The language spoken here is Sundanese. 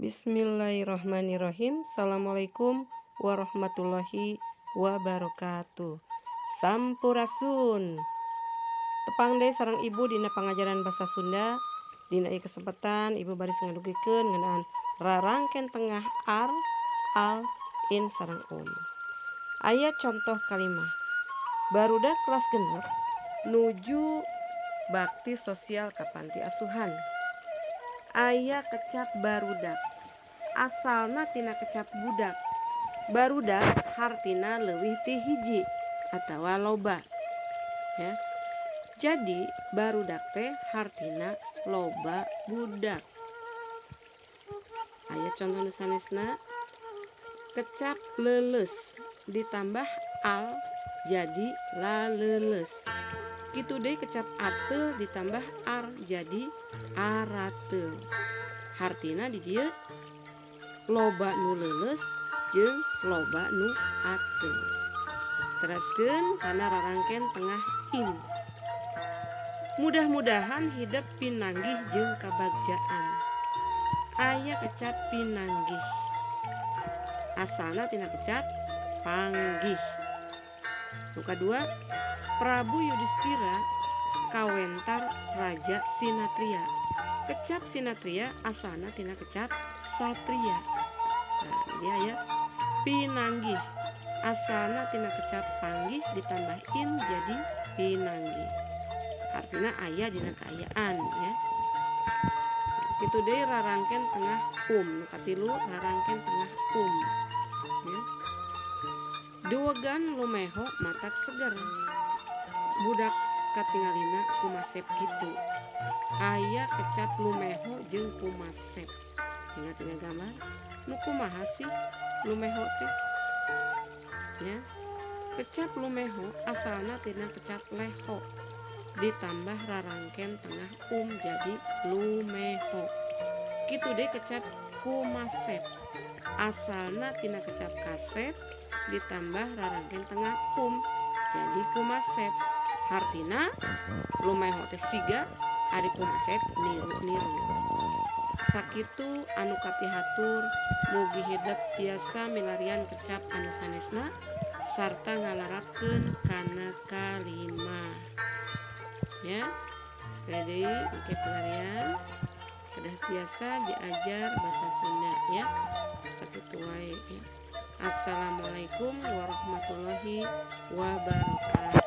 Bismillahirrahmanirrahim. Assalamualaikum warahmatullahi wabarakatuh. Sampurasun. Tepang deui sareng Ibu dina pangajaran basa Sunda. Dina ieu kesempatan Ibu baris ngadugikeun ngeunaan rarangken tengah ar, al, in sareng um. Aya contoh kalimah. Barudak kelas 6 nuju bakti sosial ka panti asuhan. Aya kecap barudak. Asalna tina kecap budak. Barudak hartina leuwih ti hiji atawa loba. Ya. Jadi barudak teh hartina loba budak. Aya contoh nu sanesna, kecap leuleus ditambah al jadi laleuleus. Kitu deui kecap ateul ditambah ar jadi arateul. Hartina di dieu loba nu leuleus jeung loba nu ateul. Teraskeun kana rarangken tengah in. Mudah-mudahan hidep pinanggih jeung kabagjaan. Aya kecap pinanggih. Asalna tina kecap panggih. Nu kadua, Prabu Yudhistira kawentar Raja Sinatria. Kecap Sinatria asalna tina kecap satria. Nah, dia ya pinanggih. Asalna tina kecap panggih ditambah in jadi pinanggih. Artinya aya dina kaayaan ya. Kitu deui rarangken tengah um. Nu katilu rarangken tengah um. Ya. Duwegan lumeho matak seger. Budak katingalina kumasep kitu. Aya kecap lumeho jeung kumasep. Ingat tina gambar. Nu kumaha sih lumeho teh? Ya. Kecap lumeho asalna tina kecap leho ditambah rarangken tengah um jadi lumeho. Kitu deui kecap kumasep. Asalna tina kecap kasep ditambah rarangken tengah um jadi kumasep. Hartina lumeho teh siga ari kumasep niru-niru. Sakitu anu kapihatur, mugi hidep tiasa milarian kecap anu sanesna sarta ngalarapkeun kana kalimah. Ya. Jadi engke pilarian kedah tiasa diajar bahasa Sunda ya. Sakitu wae ya. Assalamualaikum warahmatullahi wabarakatuh.